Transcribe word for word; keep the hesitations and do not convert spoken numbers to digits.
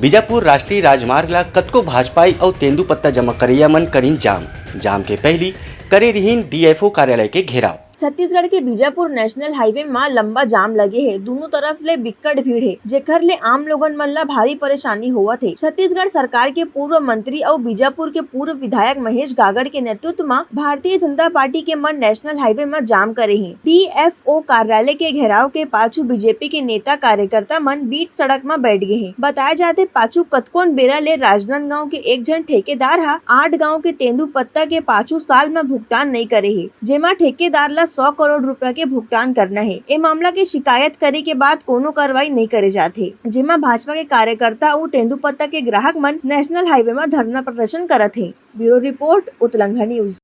बीजापुर राष्ट्रीय राजमार्ग ला कतको भाजपाई अउ तेंदूपत्ता जमा करइया मन करिन जाम। जाम के पहिली करे रिहिन डीएफओ कार्यालय के घेराव। छत्तीसगढ़ के बीजापुर नेशनल हाईवे म लंबा जाम लगे हे। दूनों तरफ ले बिक्कट भीड़ हे, जेकर ले आम लोगन मन ला भारी परेशानी होवत हे। छत्तीसगढ़ सरकार के पूर्व मंत्री अउ बीजापुर के पूर्व विधायक महेश गागड़ के नेतृत्व म भारतीय जनता पार्टी के मन नेशनल हाईवे म जाम करे हे। डीएफओ कार्यालय के घेराव के पाछू बीजेपी के नेता कार्यकर्ता मन बीच सड़क म बैठ गे हे। बताया जाथे, पाछू कतकोन बेरा ले राजनांदगांव के एक झन ठेकेदार ह आठ गांव के तेंदूपत्ता के पाछू साल म भुगतान नइ करे हे, जेमा ठेकेदार ला सौ करोड़ रुपया के भुगतान करना हे। ए मामला के शिकायत करे के बाद कोनो कार्रवाई नइ करे जात हे, जेमा भाजपा के कार्यकर्ता अउ तेंदूपत्ता के ग्राहक मन नेशनल हाईवे म धरना प्रदर्शन करत हे। Bureau report, Utlangha news.